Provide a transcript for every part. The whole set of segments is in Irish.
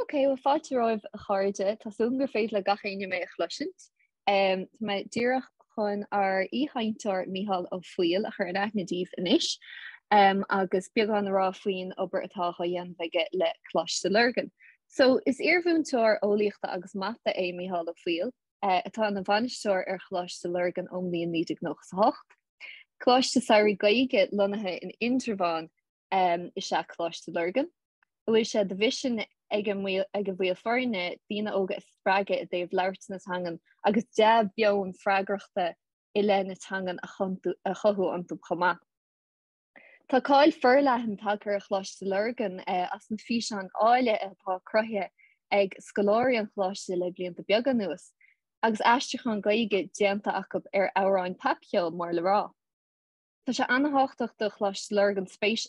Ok, well fáilte romhaibh a chairde, tá súil agam gur féidir le gach éinne mé a chloisint. Um, tá mé díreach chun ár aoichainteoir Mícheál Ó Foighil a chur in aithne daoibh anois um, agus beagán a rá faoin obair atá á dhéanamh aige le Coláiste Lurgan. So is iarmhúinteoir eolaíochta agus mata é Mícheál Ó Foighil, uh, atá ina bhainisteoir ar Choláiste Lurgan ón mbliain 1998. Coláiste Samhraidh Gaeilge lonnaithe in Indreabhán is ea Coláiste Lurgan, a bhfuil sé de mhisean ag a bhaill foirne daoine óga a spreagadh i dtaobh labhairt na teangan agus dea-mheon freagrachta i leith na teangan a chothú iontu chomh maith. Tá cáil forleathan tagtha ar Choláiste Lurgan as na físeáin áille atá cruthaithe ag scoláirí an choláiste le blianta beaga anuas, agus aistriúchán Gaeilge déanta acu ar amhráin popcheoil mór le rá. Tá sé an-tábhachtach do Choláiste Lurgan spéis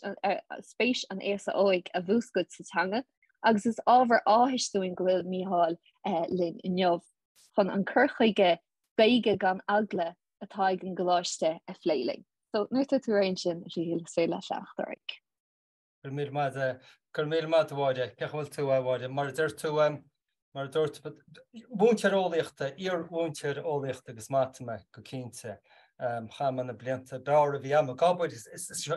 spéis an aosa óig a mhúscailt sa teanga agus is ábhar áthais dúinn go bhfuil Mícheál linn inniu chun an cur chuige 'Gaeilge gan Eagla' atá ag an gcoláiste a phlé linn. So nuair atá tú réidh ansin, a Mhíchíl, is féidir leat leanacht ar aghaidh. Go raibh míle maith, go raibh míle maith a Mháire. Cén chaoi a bhfuil tú, a Mháire? Mar a deir tú, mar a dúirt, múinteoir eolaíochta, iar-mhúinteoir eolaíochta agus mata mé, go cinnte. Chaith mé na blianta b'fhearr a bhí agam ag obair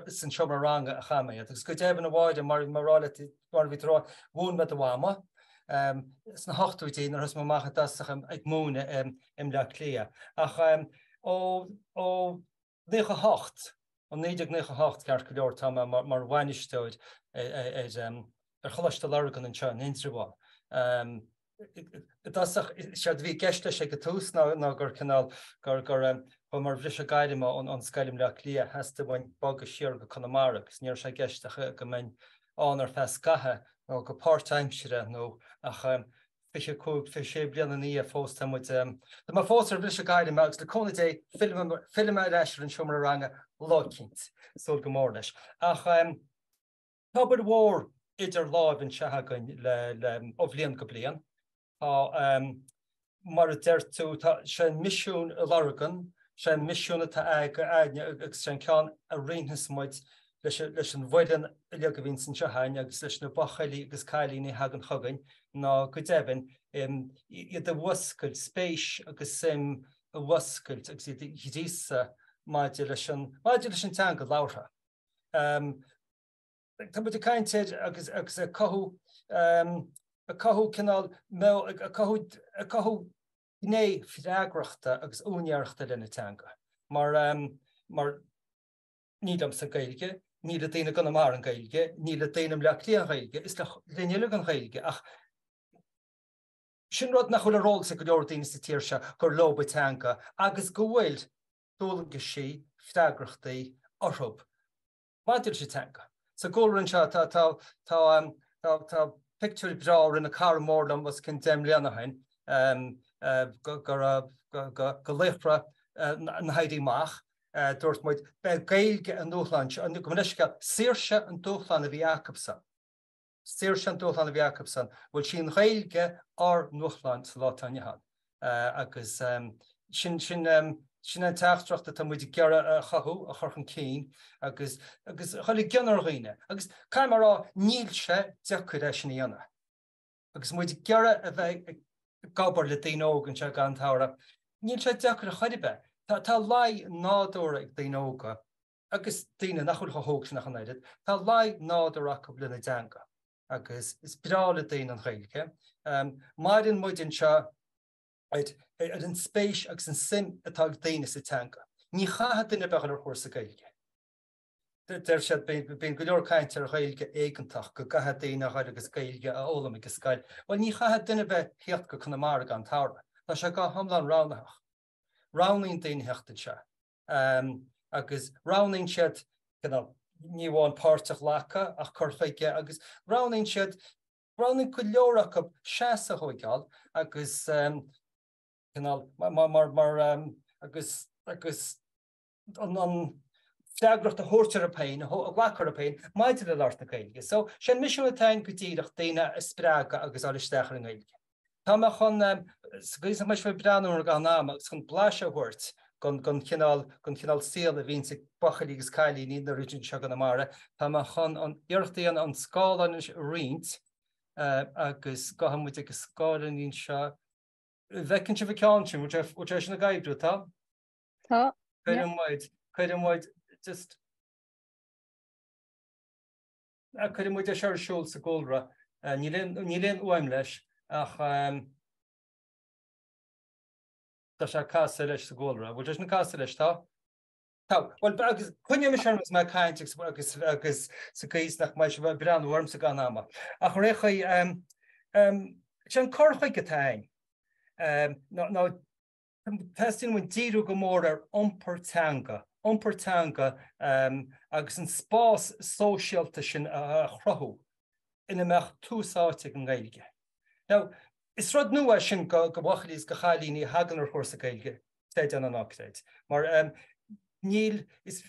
san seomra ranga a chaith mé iad. Agus go deimhin, a Mháire, mar a rá leat, mar a bhí tú a rá, mhúin mé do mhama sna hochtóidí nuair a thosaigh mé amach i dtosach ag múineadh i mBleá Cliath. Ach ó, ó 98, ó 1998 ceart go leor, tá mé mar bhainisteoir ar Choláiste Lurgan anseo in Indreabhán. I dtosach, séard a bhí i gceist leis ag an tús ná gur cineál, gur, gur, chuaigh mé ar bhriseadh gairme ón scoil i mBleá Cliath, theastaigh uainn bogadh siar go Conamara agus ní raibh sé i gceist ach go mbeinn ann ar feadh scaithimh nó go páirtaimseartha nó ach 25, 26 bliana ina dhiaidh fós tá muid, tá mé fós ar bhriseadh gairme agus le cúnamh Dé fillfidh mé ar ais ar an seomra ranga lá eicínt, súil go mór leis. Ach tá obair mhór idir láimh anseo againn le, le, ó bhliain go bliain. Tá, mar a deir tú, tá, sé an misiún i Lurgan, sé an misiún atá againne agus sé an ceann a roinnfeas muid leis leis an bhfoireann uilig a bhíonns anseo againn agus leis na buachaillí agus cailíní a thagann chugainn ná go deimhin iad a mhúscailt, spéis agus suim a mhúscailt agus iad a ghríosadh maidir leis an maidir leis an teanga labhartha. Tá muid ag caint ar agus agus ag cothú ag cothú cineál ag cothú ag cothú gné freagrachta agus úinéireachta lena teanga mar mar Ní liomsa an Ghaeilge, ní le daoine i gConamara an Ghaeilge, ní le daoine i mBleá Cliath an Ghaeilge, is linn uilig an Ghaeilge ach sin rud nach bhfuil ar eolas ag go leor daoine sa tír seo gur leob an teanga agus go bhfuil dualgaisí, freagrachtaí orthu maidir leis an teanga. Sa gcúlra anseo tá tá tá tá tá pictiúr breá a rinne cara mór liom os cionn 10 mbliana ó shin go go go go laochra na hÉirí Amach Dúirt muid, beidh Gaeilge an dúshlán seo, gabh mo leithscéal, saoirse an dúshlán a bhí acubsan. Saoirse an dúshlán a bhí acubsan. Bhuel, sí an Ghaeilge ár ndúshlán sa lá atá inniu ann. Agus sin, sin, sin an teachtaireacht atá muid ag iarraidh a chothú, a chur chun cinn agus, agus a chur i gcion ar dhaoine. Agus caithfidh mé a rá, níl sé deacair é sin a dhéanamh. Agus muid ag iarraidh a bheith ag obair le daoine óga anseo i gcaitheamh an tsamhraidh, níl sé deacair ar chor ar bith. Tá tá luí nádúrtha ag daoine óga, agus daoine nach bhfuil chomh hóg sin ach an oiread, tá luí nádúrtha acu lena dteanga agus is breá le daoine an Ghaeilge. Maireann muid anseo ar ar an spéis agus an suim atá ag daoine sa teanga. Ní chaithfidh duine ar bith a dhul ar chúrsa Gaeilge. Deir siad, bíonn go leor caint ar Ghaeilge éigeantach, go gcaithfidh daoine a dhul agus Gaeilge a fhoghlaim ag an scoil. Bhuel, ní chaithfidh duine ar bith theacht go Conamara gan tsamhradh. Tá sé go hiomlán roghnaitheach. Roghnaíonn daoine theacht anseo agus roghnaíonn siad, cineál, ní amháin páirt a ghlacadh ach cur chuige agus roghnaíonn siad, roghnaíonn go leor acu seasamh a thóigeáil agus cineál, mar, mar, mar, agus, agus, an freagracht a thabhairt orthu féin, a ghlacadh orthu féin maidir le labhairt na Gaeilge. So, sé an misiún atá againn go díreach daoine a spreagadh agus dul isteach ar an nGaeilge. Tá mé chun, sa gcaoi is nach mbeidh sibh ag breathnú orm gan am, agus chun blaiseadh a thabhairt den chineál, den chineál saol a bhíonns ag buachaillí agus cailíní nuair a bhíonn siad anseo i gConamara, tá mé chun an iarracht a dhéanamh an scáileán anois a roinnt. Agus gabhfaidh muid ag an scáileáinín seo. Bhfeiceann sibh an ceann sin, bhfuil sé sin ag oibriú, tá? Tá. Cuireann muid, cuireann muid just cuireann muid é seo ar siúl sa gcúlra. Níl aon, níl aon fhuaim leis ach tá sé ag casadh leis sa gcúlra. Bhfuil sé sin ag casadh leis, tá? Tá. Bhuel, agus coinneoidh mise orm agus mé ag caint agus, agus, agus sa gcaoi is nach mbeidh sibh ag breathnú ormsa gan ama. Ach ar aon chaoi, sé an cur chuige atá againn, ná, ná teastaíonn uainn díriú go mór ar iompar teanga, iompar teanga agus an spás sóisialta sin a chruthú ina mbeadh tús áite ag an nGaeilge. Now, is rud nua é sin go bhuachaillí is go chailíní a thagann ar chúrsa Gaeilge, creid é nó ná creid, mar níl, is,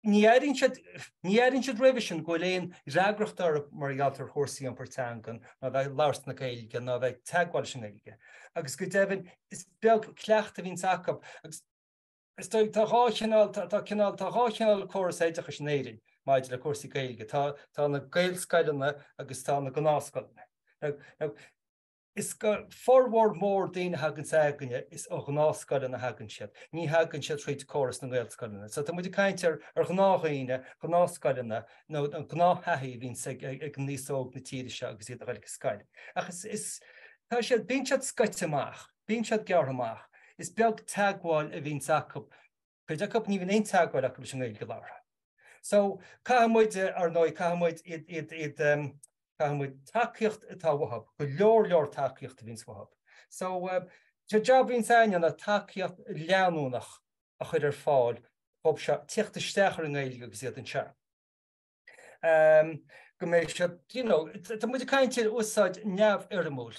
ní airíonn siad, ní airíonn siad roimhe sin go bhfuil aon fhreagracht orthu mar gheall ar chúrsaí iompar teangan, ná bheith ag labhairt na Gaeilge, ná bheith ag teagmháil leis an nGaeilge. Agus go deimhin, is beag cleachtadh a bhíonns acu. Agus is dóigh, tá dhá chineál, tá, tá cineál, tá dhá chineál córas oideachais in Éirinn maidir le cúrsaí Gaeilge. Tá, tá na Gaelscoileanna agus tá na gnáthscoileanna. Now, now, Is go formhór mór daoine a thagann s'againne, is ó ghnáthscoileanna a thagann siad. Ní thagann siad thríd córas na nGaelscoileanna. So tá muid ag caint ar ar ghnáthdhaoine, gnáthscoileanna, nó an gnáth-thaithí a bhíonns ag ag an aos óg na tíre seo agus iad ag dul go scoil. Ach is is tá siad, bíonn siad scoite amach, bíonn siad gearrtha amach. Is beag teagmháil a bhíonns acu Cuid acu, ní bhíonn aon teagmháil acu leis an nGaeilge labhartha. So, caithfidh muid, ar ndóigh, caithfidh muid iad, iad, iad, caithfidh muid tacaíocht atá uathu, go leor leor tacaíocht a bhíonns uathu. So, sé jab a bhíonns againne ná tacaíocht leanúnach a chur ar fáil dhóibh seo tíocht isteach ar an nGaeilge agus iad anseo. Go mbeidh siad, you know, tá muid ag caint ar úsáid neamhfhoirmiúil.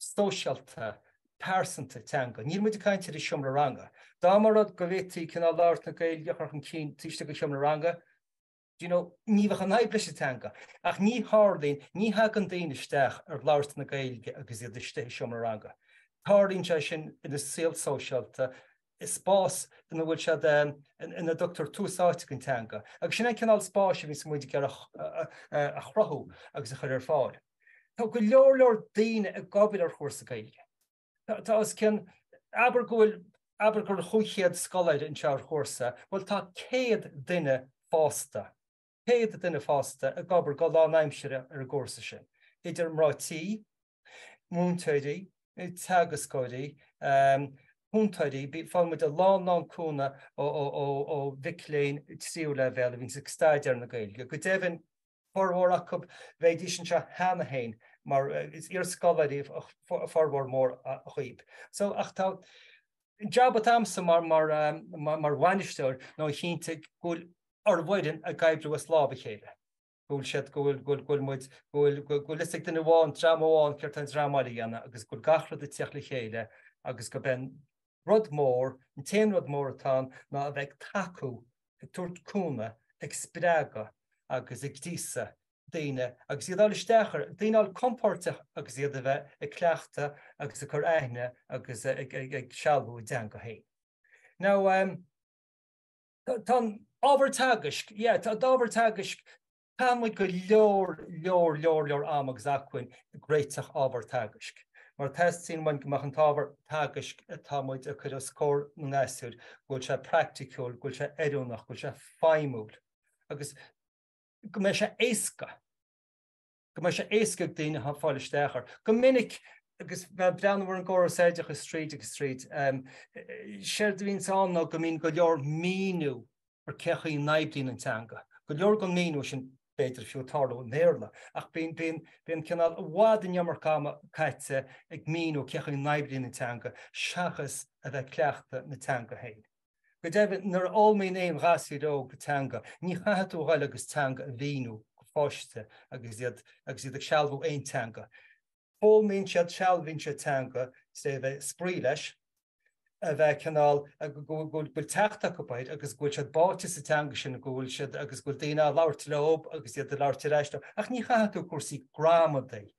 sóisialta, pearsanta teanga. Níl muid ag caint ar an seomra ranga. Dá mba rud go bhféadfaí cineál labhairt na Gaeilge a chur chun cinn taobh istigh den seomra ranga, do you know, ní bheadh an fhadhb leis an teanga. Ach ní tharlaíonn, ní thagann daoine isteach ar labhairt na Gaeilge agus iad istigh i seomra ranga. Tarlaíonn sé sin ina saol sóisialta, i spás ina bhfuil siad, ina dtugtar tús áite don teanga. Agus sin an cineál spáis a bhíonns muid ag iarraidh a chruthú agus a chur ar fáil. Tá go leor leor daoine ag obair ar chúrsa Gaeilge. Tá os cionn, abair go bhfuil, abair gur 500 scoláire anseo ar chúrsa, bhuel tá 100 duine fásta, 100 duine fásta ag obair go lánaimseartha ar an gcúrsa sin, idir mná tí, múinteoirí, teagascóirí, cúntóirí, faigheann muid a lán lán cúnamh ó mhic léinn tríú leibhéal a bhíonns ag staidéar na Gaeilge. Go deimhin, formhór acu, bheidís anseo cheana féin mar is iarscoláirí formhór mór dhíobh. So, ach tá jab atá a'msa mar, mar, mar bhainisteoir ná a chinntiú go bhfuil ár bhfoireann ag oibriú as lámh a chéile, go bhfuil siad, go bhfuil, go bhfuil, go bhfuil muid, go bhfuil, go bhfuil fhios ag duine amháin, dream amháin céard tá an dream eile a dhéanamh agus go bhfuil gach rud ag tíocht le chéile agus go b'é an rud mór, an t-aon rud mór atá ann ná a bheith ag tacú ag tabhairt cúnamh, ag spreagadh agus ag gríosadh daoine agus iad a fháil isteach ar, daoine a fháil compóirteach agus iad a bheith ag cleachtadh agus ag cur aithne agus ag, ag, ag sealbhú a dteanga féin. Now, um, tá an ábhar teagaisc, yeah, tá an ábhar teagaisc Caitheann muid go leor, leor, leor, leor ama agus acmhainn ag réiteach ábhar teagaisc, mar teastaíonn uainn go mbeadh an t-ábhar teagaisc atá muid ag cur os comhair na ngasúr, go bhfuil sé praiticiúil, go bhfuil sé oiriúnach, go bhfuil sé feidhmiúil agus go mbeidh sé éasca, go mbeidh sé éasca ag daoine fáil isteach air. Go minic, agus bheith ag breathnú ar an gcóras oideachais tríd agus tríd, séard a bhíonns ann ná go mbíonn go leor míniú ar cé chaoi a n-oibríonn an teanga. Go leor den mhíniú sin, b'fhéidir, fiú ag tarlú i mBéarla, ach bíonn, bíonn, bíonn cineál i bhfad an iomarca ama caite ag míniú cé chaoi a n-oibríonn an teanga seachas a bheith ag cleachtadh na teanga féin. Go deimhin, nuair a fhoghlaimíonn aon ghasúr óg teanga, ní chaithfidh tú a ghoil agus teanga a mhíniú go pháiste agus iad, agus iad ag sealbhú aon teanga. Foghlaimíonn siad, sealbhaíonn siad teanga tré bheith ag spraoi leis, a bheith cineál, go bhfuil teacht acu air agus go bhfuil siad báite sa teanga sin, go bhfuil siad, agus go bhfuil daoine á labhairt leo agus iad ag labhairt ar ais leo. Ach ní chaithfidh tú cúrsaí gramadaí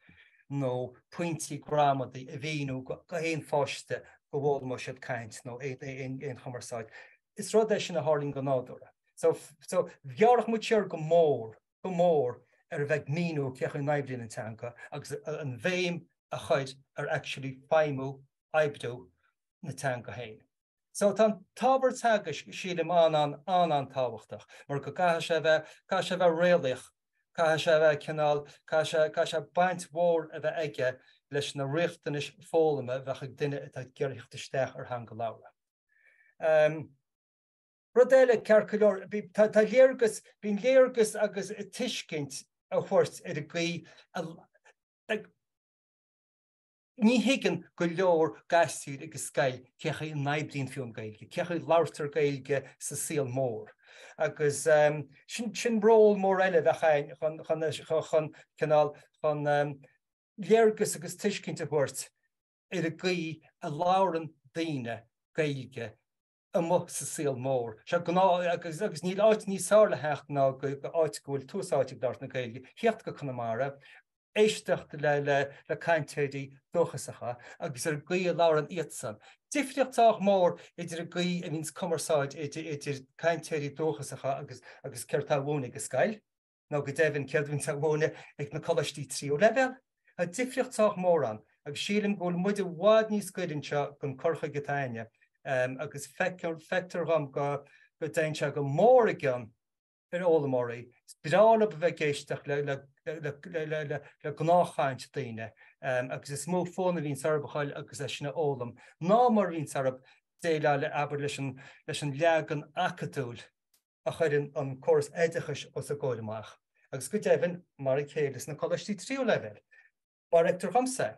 nó pointí gramadaí a mhíniú go haon pháiste go bhfoghlaimeoidh siad caint nó aon chumarsáid. Is rud é sin a tharlaíonn go nádúrtha. So, so, ghearrfadh muid siar go mór, go mór. ar a bheith ag míniú cé chaoi a n-oibríonn an teanga agus an bhéim a chur ar actually feidhmiú, oibriú na teanga féin. So tá an t-ábhar teagaisc, sílim, an-an-an-an-tábhachtach mar go gcaithfidh sé a bheith, caithfidh sé a bheith réalaíoch, caithfidh sé a bheith cineál, caithfidh sé, caithfidh sé baint mhór a bheith aige leis na riachtanais foghlama a bheadh ag duine atá ag iarraidh theacht isteach ar theanga labhartha. Um, Rud eile, ceart go leor, tá léargas, bíonn léargas agus tuiscint a thabhairt ar an gcaoi a, like, ní thuigeann go leor gasúir ag an scoil cé chaoi a n-oibríonn fiú an Ghaeilge, cé chaoi a labhartar Gaeilge sa saol mór. Agus sin, sin ról mór eile a bheadh againn chun, chun, chun, cineál, chun léargas agus tuiscint a thabhairt ar an gcaoi a labhrann daoine Gaeilge amuigh sa saol mór. Sé gnáth, agus, agus níl áit níos fearr le theacht ná go, go áit go bhfuil tús áite ag labhairt na Gaeilge, theacht go Conamara, éisteacht le, le, le cainteoirí dúchasacha agus ar an gcaoi a labhrann iadsan. Difríocht sách mór idir an gcaoi a bhíonns cumarsáid idir, idir cainteoirí dúchasacha agus, agus céard atá á mhúineadh ag an scoil. nó go deimhin céard a bhíonns á mhúineadh ag na coláistí tríú leibhéal. Tá difríocht sách mór ann agus sílim go bhfuil muid i bhfad níos gaire anseo don cur chuige atá againne agus feictear dhom go dtéann sé go mór i gcion ar fhoghlaimeoirí. Is breá leo a bheith ag éisteacht le gnáthchaint daoine agus is mó fonn a bhíonns orthu a ghoil agus é sin a fhoghlaim ná mar a bhíonns orthu déileáil abair leis an leagan acadúil a chuireann an córas oideachais os a gcomhair amach, agus go deimhin, mar a chéile sna coláistí tríú leibhéal, mar a fheictear dhomsa é.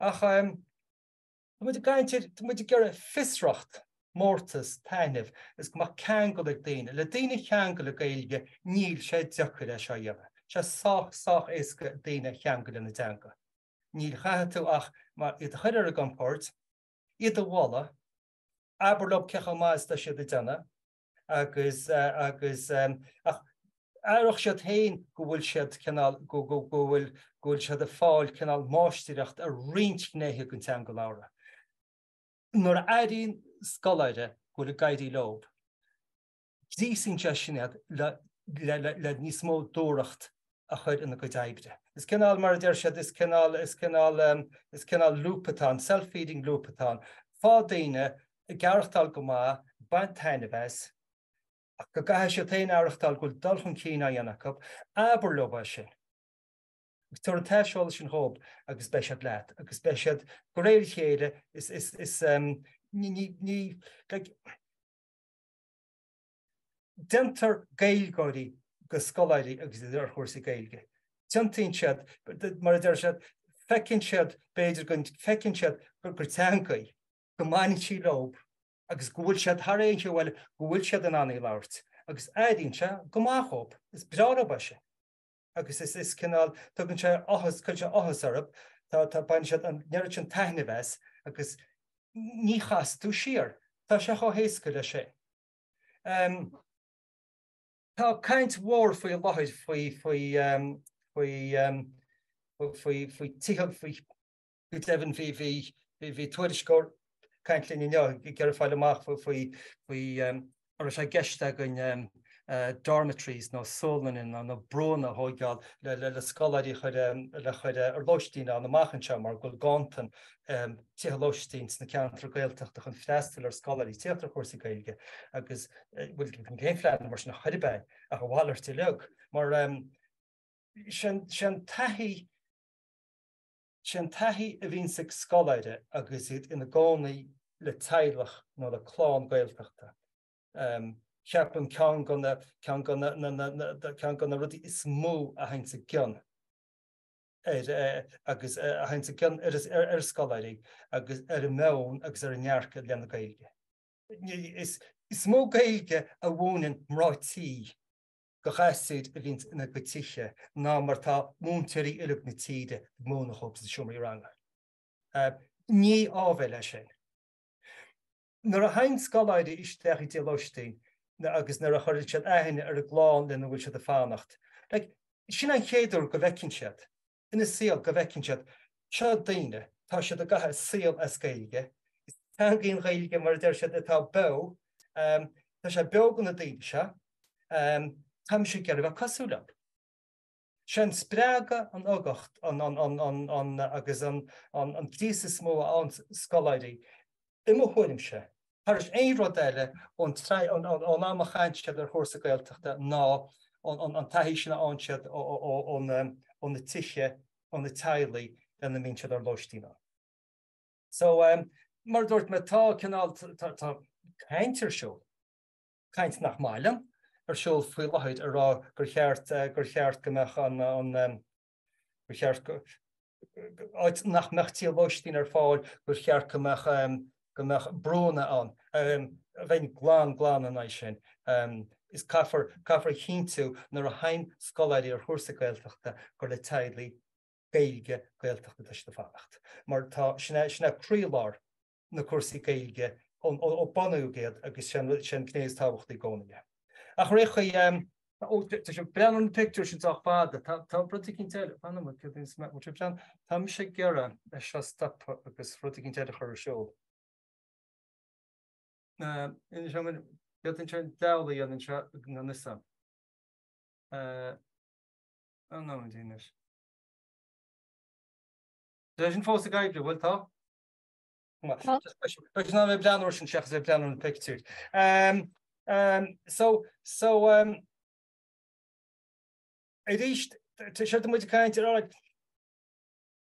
Ach tá muid ag caint ar, tá muid ag iarraidh fiosracht, mórtas, taitneamh, agus go mbeadh ceangal ag daoine. Le daoine a cheangal le Gaeilge, níl sé deacair é seo a dhéanamh. Sé sách, sách éasca daoine a cheangal lena dteanga. Níl, chaithfidh tú ach mar iad a chur ar a gcompord, iad a mholadh, abair leo cé chomh maith is atá siad ag déanamh, agus agus ach aireoidh siad féin go bhfuil siad cineál go go go bhfuil go bhfuil siad ag fáil cineál máistreacht ar roinnt gnéithe den teanga labhartha. Nuair a airíonn scoláire go bhfuil ag éirí leo, gríosaíonn sé sin iad le le le le níos mó dúthracht a chur ina gcuid oibre. Is cineál, mar a deir siad, is cineál, is cineál, is cineál loop atá ann, self-feeding loop atá ann. Fág daoine ag aireachtáil go maith, baint taitneamh as, ach go gcaithfidh siad féin aireachtáil go bhfuil dul chun cinn á dhéanamh acu, abair leo é sin. Agus tabhair an t-aiseolas sin dhóibh agus beidh siad leat, agus beidh siad de réir a chéile, is, is, is, ní, ní, ní, like, Déantar Gaeilgeoirí de scoláirí agus iad ar chúrsaí Gaeilge. Tiontaíonn siad, mar a deir siad, feiceann siad, b'fhéidir go bhfeiceann siad gur teanga í, go mbaineann sí leo agus go bhfuil siad thar aon cheo eile, go bhfuil siad in ann í a labhairt agus éiríonn sé go maith dhóibh. Is breá leo é sin. Agus is, is cineál, tugann sé áthas, cuireann sé áthas orthu, tá, tá, baineann siad an oiread sin taitnimh as agus ní chasfaidh tú siar. Tá sé chomh héasca leis sin. Tá caint mhór faoi láthair faoi, faoi, faoi, faoi, faoi tithe, faoi, go deimhin bhí, bhí, bhí, bhí tuairisceoir ag caint linn inniu ag iarraidh fáil amach faoi, faoi, faoi an raibh sé i gceist againn dormitories nó sualanna nó brúnna a thóigeáil le, le, le scoláirí a chur, le chur ar lóistín ann amach anseo mar go bhfuil ganntan tithe lóistín sna ceantair Gaeltachta chun freastal ar scoláirí tíocht ar chúrsaí Gaeilge agus bhfuil aon phlean mar sin ar chor ar bith ach a mhalairt uilig mar sin sin taithí sin taithí a bhíonns ag scoláire agus iad ina gcónaí le teaghlach nó le clann Gaeltachta. Ceapaim ceann de na ceann de na ceann de na rudaí is mó a théanns i gcion ar agus a théanns i gcion ar scoláirí agus ar a meon agus ar a ndearcadh i leith na Gaeilge. Is is mó Gaeilge a mhúineann mná tí do ghasúir a bhíonns ina gcuid tithe ná mar tá múinteoirí uilig na tíre ag múineadh dhóibh sna seomraí ranga. Ní áibhéil é sin. Nuair a théann scoláirí isteach i dtigh lóistín agus nuair a chuireann siad aithne ar an gclann lena bhfuil siad ag fanacht, like, sin an chéad uair go bhfeiceann siad, ina saol, go bhfeiceann siad, seo daoine, tá siad ag caitheamh a saol as Gaeilge, is teanga í an Ghaeilge, mar a deir siad, atá beo, tá sé beo do na daoine seo, tá mise ag iarraidh a bheith cosúil leo. Sé an spreagadh, an ugacht, an, an, an, an, an, agus an, an, an gríosadh is mó a fhaigheann scoláirí, i mo thuairimse, thairis aon rud eile ón, ón, ón am a chaitheann siad ar chúrsa Gaeltachta ná an, an, an taithí sin a fhaigheann siad ó, ó, ó, ó na, ó na tithe, ó na teaghlaigh lena mbíonn siad ar lóistín ann. So, mar a dúirt mé, tá cineál, tá, tá caint ar siúl, caint nach maith liom, ar siúl faoi láthair ag rá gur cheart, gur cheart go mbeadh an, an, gur cheart go, áit nach mbeadh tithe lóistín ar fáil, gur cheart go mbeadh, go mbeadh brúnna ann. Bheinn glan, glan in aghaidh sin. Is caithfear, caithfear a chinntiú nuair a théann scoláirí ar chúrsa Gaeltachta gur le teaghlaigh Gaeilge, Gaeltachta atá siad ag fanacht. Mar tá, sin é, sin é croílár na cúrsaí Gaeilge ó bunaíodh iad agus sin an gné is tábhachtaí i gcónaí é. Ach ar aon chaoi, ó, tá sé, breathnú ar na pictiúir sin sách fada, tá, tá rud eicínt eile, fan nóiméad, céard é an, bhfuil sé breathnú, tá mise ag iarraidh é seo a stopadh agus rud eicínt eile a chur ar siúl. Inis dom, céard é an diabhal a dhéanann seo gan fhios a'm. Fan nóiméad anois. Tá sin fós ag oibriú, bhfuil tá? Tá. Beidh sin ag breathnú air sin seachas ag breathnú ar na pictiúir. So, so, arís, séard tá muid ag caint ar, alright,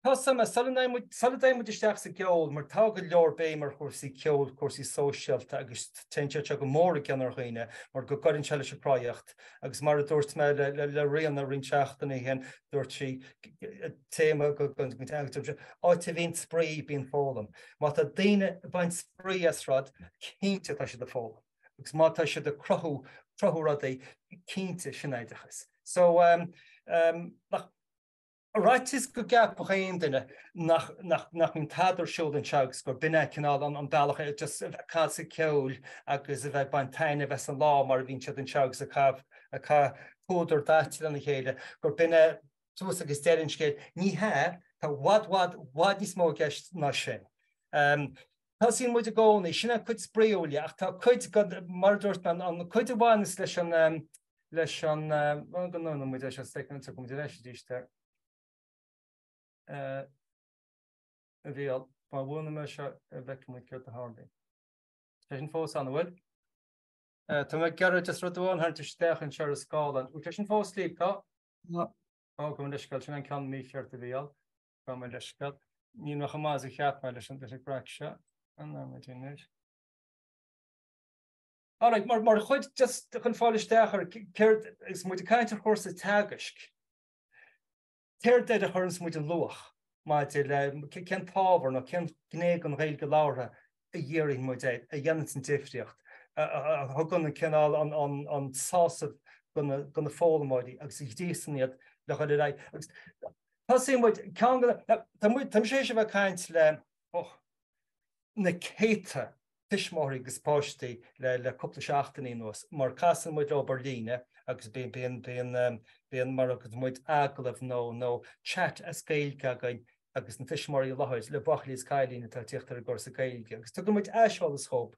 Tosóidh mé, sula dtéann muid, sula dtéann muid isteach sa gceol, mar tá go leor béim ar chúrsaí ceoil, cúrsaí sóisialta agus téann siad seo go mór i gcion ar dhaoine mar go gcuireann sé leis an gcruthaíocht agus mar a dúirt mé le, le, le Ríona roinnt seachtainí ó shin, dúirt sí, téama go, go, go, go, áit a bhíonn spraoi bíonn foghlaim. Má tá daoine ag baint spraoi as rud, cinnte tá siad ag foghlaim. Agus má tá siad ag cruthú, cruthú rudaí, cinnte sin oideachas. So, um, um, ach, Ar fhaitíos go gceapfadh aon duine nach mbíonn tada ar siúl anseo agus gur b'in é cineál an bealach é just a bheith ag casadh ceoil agus a bheith ag baint taitneamh as an lá mar a bhíonn siad anseo agus ag caitheamh púdar daite lena chéile, gur b'in é tús agus deireadh an scéil. Ní hea, tá i bhfad, bhfad, bhfad níos mó i gceist ná sin. Tosaíonn muid i gcónaí, sin an cuid spraíúil ach tá cuid, mar a dúirt mé, an cuid a bhaineas leis an, leis an, bhuel go ndúnann muid é seo, soicind, tiocfaidh muid ar ais arís air. A Mhícheáil, má mhúchaim é seo, feicfidh muid céard a tharlaíonn. Tá sin fós ann, an bhfuil? Tá mé ag iarraidh just rud amháin a tharraingt isteach anseo ar an scáileán. Bhfuil sé sin fós libh, tá? Tá. Ó, gabh mo leithscéal, sin an ceann mícheart a Mhícheáil. Gabh mo leithscéal. Níl mé chomh maith is a cheap mé leis an gcraic seo. An nóiméad anois. Alright, mar, mar chuid just chun fáil isteach ar céard is muid ag caint ar chúrsa teagaisc. Céard air a chuireanns muid an luach maidir le cén t-ábhar nó cén gné den Ghaeilge labhartha a dhíríonn muid air, a dhéananns an difríocht, a thugann an cineál an sásamh do na foghlaimeoirí agus a ghríosann iad le dhul ar aghaidh. Agus tosaíonn muid, ceann de na, tá muid, tá mise théis a bheith ag caint le, och, na céadta tuismitheoirí agus páistí le le cúpla seachtainí anuas, mar casann muid leo ar líne agus bíonn, bíonn, bíonn, bíonn mar a thugann muid agallamh nó, nó chat as Gaeilge againn agus na tuismitheoirí i láthair le buachaillí is cailíní atá ag tíocht ar an gcúrsa Gaeilge agus tugann muid aiseolas dhóibh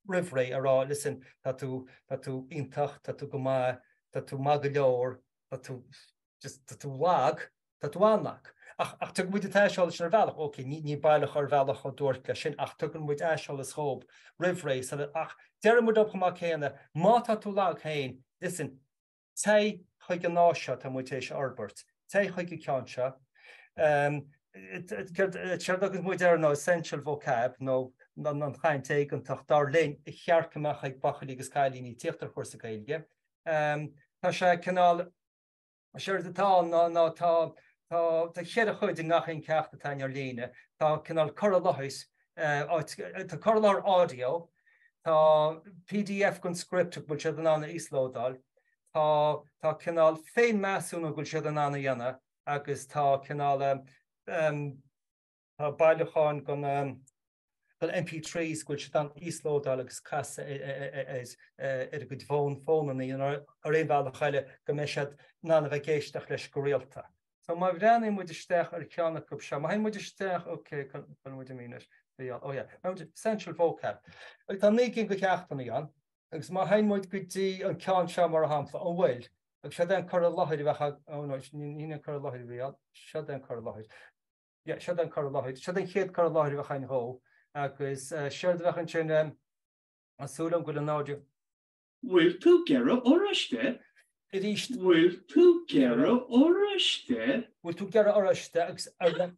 roimh ré a rá listen tá tú tá tú iontach, tá tú go maith, tá tú maith go leor, tá tú just tá tú lag, tá tú an-lag. Ach ach tugann muid an t-aiseolas sin ar bhealach, ok ní ní baileach ar bhealach chomh duairc leis sin ach tugann muid aiseolas dhóibh roimh ré sula ach deireann muid leo chomh maith céanna má tá tú lag féin listen Téigh chuig an áis seo atá muid tar éis a fhorbairt. Téigh chuig an ceann seo. Séard a thugann muid air ná essential vocab nó an chaint éigeantach dar linn a cheart go mbeadh ag buachaillí agus cailíní ag tíocht ar chúrsa Gaeilge. Tá sé cineál, séard atá ann ná ná tá tá tá cheithre chuid i ngach aon ceacht atá ar líne. Tá cineál cur i láthair, áit, tá cur i láthair audio, Tá pdf den script go bhfuil siad in ann a íoslódáil, tá tá cineál féinmheasúnú go bhfuil siad in ann a dhéanamh agus tá cineál tá bailiúchán den den MP3s go bhfuil siad in ann íoslódáil agus casadh ar a gcuid fón fónanna nó ar aon bhealach eile go mbeidh siad in ann a bheith ag éisteacht leis go rialta. So má bhreathnaíonn muid isteach ar cheann acu seo, má théann muid isteach, ok, cá bhfuil muid imithe anois, oh yeah, essential vocab. Agus tá 9 gcinn de cheachtanna ann, agus má théann muid go dtí an ceann seo mar shampla, an bhfuil? Agus seod é an cur i láthair a bheadh ag, oh no, ní hin an cur i láthair a bhí ann, seod é an cur i láthair. Yeah, seod é an cur i láthair. Seod é an chéad cur i láthair a bheadh againn dhó. Agus séard a bheadh ansin, tá súil agam go bhfuil an audio. Bhfuil tú ag iarraidh oráiste? Arís. Bhfuil tú ag iarraidh oráiste? Bhfuil tú ag iarraidh oráiste agus ar le.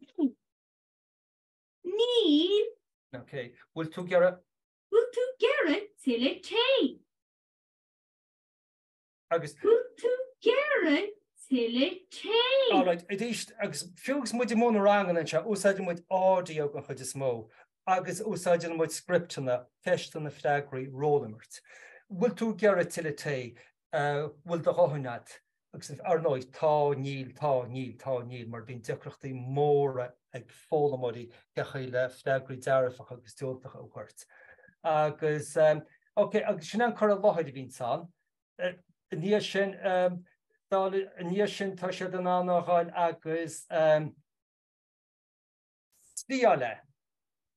Níl. Ok. Bhfuil tú ag iarraidh. Bhfuil tú ag iarraidh tuilleadh tae? Agus. Bhfuil tú ag iarraidh tuilleadh tae? Alright, arís, agus fiú agus muid ag múineadh ranganna anseo, úsáideann muid audio den chuid is mó agus úsáideann muid scripteanna, ceisteanna, freagraí, rólimirt. Bhfuil tú ag iarraidh tuilleadh tae? Bhfuil do dhóthain agat? Agus ar ndóigh, tá, níl, tá, níl, tá, níl, mar bíonn deacrachtaí móra ag foghlaimeoirí cé chaoi le freagraí dearfacha agus diúltacha a thabhairt. Agus, ok, agus sin an cur i láthair a bhíonns ann. I ndiaidh sin, i ndiaidh sin tá siad in ann a ghabháil agus. Triail é.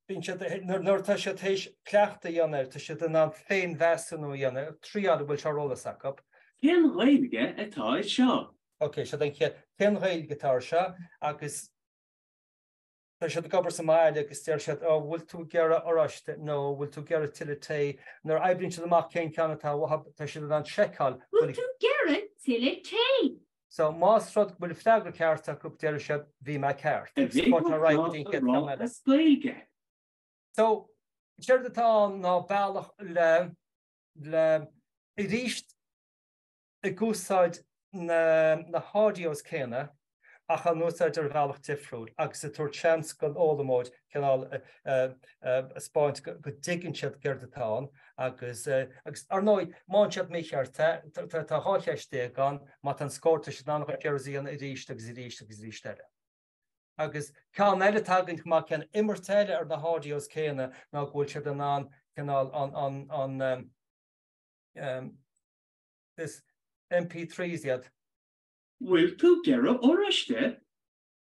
Bíonn siad, nuair atá siad théis cleachtadh a dhéanamh air, tá siad in ann féinmheasúnú a dhéanamh, triail an bhfuil sé ar eolas acu. Cén Ghaeilge atá ar seo? Ok, seod an chéad, cén Ghaeilge atá ar seo? Agus tá siad ag obair sa mbaile agus deir siad, oh, bhfuil tú ag iarraidh oráiste nó bhfuil tú ag iarraidh tuilleadh tae? Nuair a oibríonn siad amach cén ceann atá uathu, tá siad in ann seiceáil. Bhfuil tú ag iarraidh tuilleadh tae? So, más rud go bhfuil freagra ceart acu, déarfaidh siad, bhí mé ceart. An Agus ar aghaidh go dtí an chéad cheann eile. As Gaeilge. So, séard atá ann ná bealach le, le, arís ag úsáid na, na haudios céanna ach á n-úsáid ar bhealach difriúil agus ag tabhairt seans don fhoghlaimeoir cineál a 'speáint go dtuigeann siad céard atá ann agus, agus ar ndóigh, má fhaigheann siad mícheart é, tá 12 cheist ann, má tá an scór, tá siad in ann a dhéanamh arís agus arís agus arís eile. Agus ceann eile atá againn chomh maith céanna, imirt eile ar na haudios céanna ná go bhfuil siad in ann cineál an, an, an, is MP3s iad. Bhfuil tú ag iarraidh oráiste?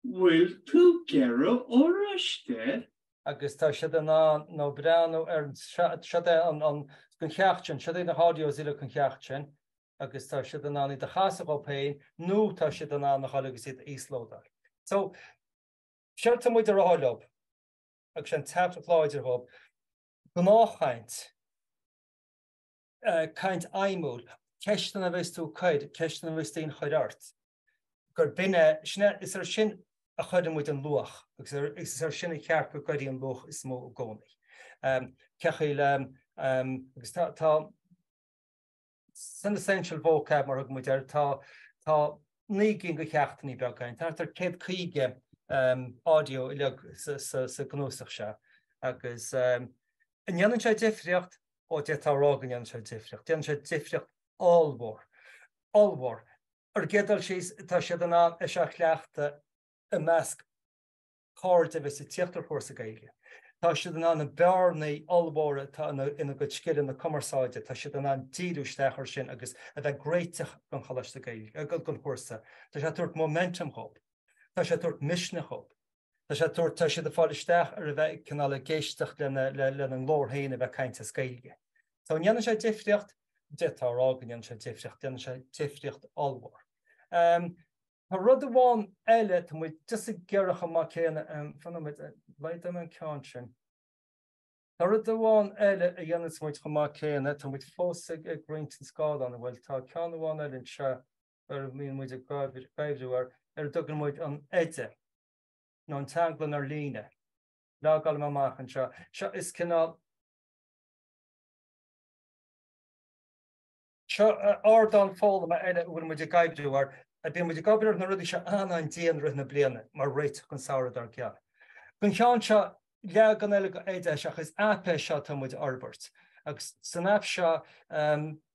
Bhfuil tú ag iarraidh oráiste? agus tá siad in ann nó breathnú ar an, seod é an, an, den cheacht sin, seod iad na haudios uile den cheacht sin agus tá siad in ann iad a chasadh dhóibh féin nó tá siad in ann a dhul agus iad a íoslódáil. So, séard tá muid a rá leo agus sé an teachtaireacht láidir dhóibh, gnáthchaint, caint fheidhmiúil, ceisteanna a bheas tú ag cur, ceisteanna a bheas daoine ag cur ort, gur b'in é, sin é, is ar sin a chuireann muid an luach agus is ar sin a cheart go gcuirfí an luach is mó i gcónaí. Cé chaoi le, agus tá, tá, san essential vocab mar a thugann muid air, tá, tá 9 gcinn de cheachtanna beaga ann, thart ar 150 audio uilig sa, sa, sa gcnuasach seo agus an ndéanann sé difríocht? Ó, d'fhéadfá a rá go ndéanann sé difríocht. Déanann sé difríocht ollmhór. Ollmhór. Ar an gcéad dul síos, tá siad in ann é seo a chleachtadh i measc cairde a bheas ag tíocht ar chúrsa Gaeilge. Tá siad in ann na bearnaí ollmhóra atá ina gcuid scileanna cumarsáide, tá siad in ann díriú isteach air sin agus a bheith ag réiteach don Choláiste Gaeilge, don chúrsa. Tá sé ag tabhairt momentum dhóibh. Tá sé ag tabhairt misneach dhóibh. Tá sé ag tabhairt, tá siad ag fáil isteach ar a bheith cineál ag éisteacht lena, lena nglór féin a bheith ag caint as Gaeilge. So an ndéanann sé difríocht? D'fhéadfá a rá go ndéanann sé difríocht, déanann sé difríocht ollmhór. Tá rud amháin eile, tá muid just ag iarraidh chomh maith céanna, fan nóiméad, laghdóidh mé an ceann sin. Tá rud amháin eile a dhéananns muid chomh maith céanna, tá muid fós ag roinnt an scáileán, bhuel tá ceann amháin eile anseo ar a mbíonn muid ag oibriú air, ar a dtugann muid an Oide. nó an teanglann ar líne. Logálfaidh mé amach anseo. Seo is cineál. Seo ardán foghlama eile a bhfuil muid ag oibriú air. Bíonn muid ag obair ar na rudaí seo an-an-dian i rith na bliana mar réiteach don samhradh dár gcionn. Don cheann seo, leagan eile de Oide é seo, is aip é seo atá muid a fhorbairt. Agus san aip seo,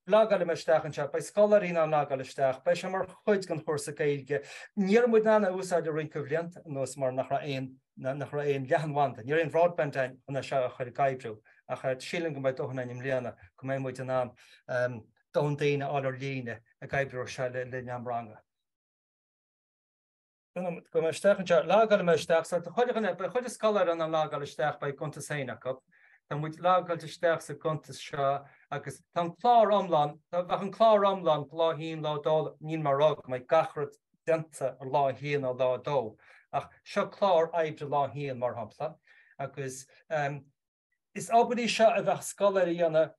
Logálfaidh mé isteach anseo. Beidh scoláirí in ann logáil isteach. Beidh sé mar chuid den chúrsa Gaeilge. Ní raibh muid in ann é a úsáid le roinnt de bhlianta anuas mar nach raibh aon nach raibh aon leathanbhanda, ní raibh aon broadband ann chun é seo a chur ag oibriú. Ach sílim go mbeidh dóthain ann i mbliana go mbeidh muid in ann dóthain daoine a fháil ar líne ag oibriú ar seo le linn am ranga. Gabhfaidh mé isteach anseo. Logálfaidh mé isteach. So tá chuile dhuine, beidh chuile scoláire in ann logáil isteach, beidh a gcuntas féin acu. Tá muid logáilte isteach sa gcuntas seo. Agus tá an clár iomlán, bheadh an clár iomlán lá 1, lá 2, níl mé ag rá go mbeidh gach rud déanta ar lá 1 nó lá 2, ach seo clár oibre lá 1 mar shampla, agus is obair í seo a bheadh scoláire a dhéanamh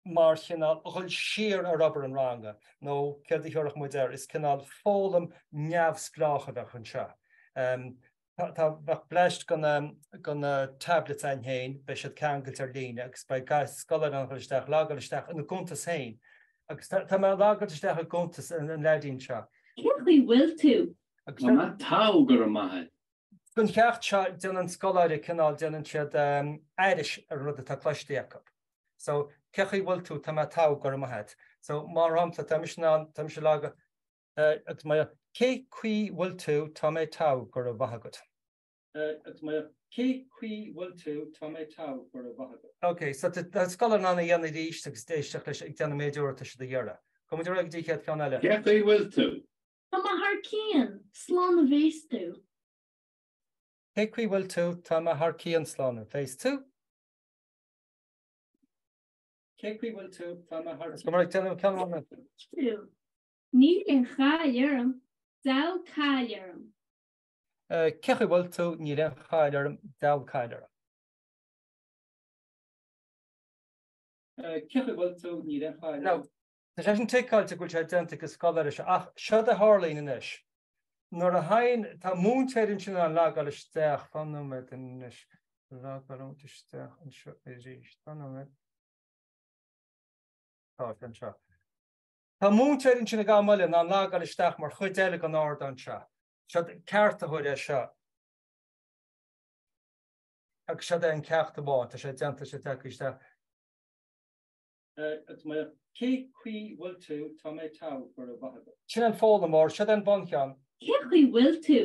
mar chineál dhul siar ar obair an ranga, nó céard a thiúrfadh muid air, is cineál foghlaim neamhspleách a bheadh anseo. Tá, bheadh bleaist de na tablets againn féin, beidh siad ceangailte ar líne agus beidh gach scoláire in ann dhul isteach, logáil isteach ina gcuntas féin. Agus tá mé ag logáilt isteach i gcuntas an leaidín seo. Cén chaoi bhfuil tú? Tá mé togha, go raibh maith agat. Don cheacht seo, déanann scoláire cineál, déanann siad aithris ar an rud atá cloiste acu. So, cén chaoi bhfuil tú? Tá mé togha, go raibh maith agat. So, mar shampla, tá mise in ann, tá mise ag, agus mar, cé chaoi bhfuil tú? Tá mé togha, go raibh maith agat. Agus mar, cé chaoi bhfuil tú? Tá mé togha, go raibh maith agat. Ok, so tá scoláire in ann a dhéanamh arís agus éisteacht leis ag déanamh méid uair atá siad a iarraidh. Gabhfaidh muid ar aghaidh go dtí an chéad cheann eile. Cé chaoi bhfuil tú? Tá mé thar cionn, slán a bhéas tú. Cé chaoi bhfuil tú? Tá mé thar cionn, slán a bhéas tú. Cé chaoi bhfuil tú? Tá mé thar. Go mbeidh déanamh ceann amháin. tú. Níl aon chaill orm, diabhal caill orm. Cé chaoi bhfuil tú? Níl aon chaill orm, diabhal caill orm. Cé chaoi bhfuil tú? Níl aon chaill orm. Now, tá sé sin ticeáilte go bhfuil sé déanta ag an scoláire seo, ach seod a tharlaíonn anois. Nuair a thagann, tá múinteoir ansin in ann logáil isteach, fan nóiméad anois, logáil isteach anseo arís, fan nóiméad. Tá sé anseo. Tá múinteoir ansin ag am eile in ann logáil isteach mar chuid eile den ardán seo. Seod ceartaitheoir é seo. Agus seod é an ceacht amháin, tá sé déanta, sé tagtha isteach. Cé chaoi bhfuil tú? Tá mé togha, go raibh maith agat. Sin an foghlaimeoir, seod é an buncheann. Cé chaoi bhfuil tú?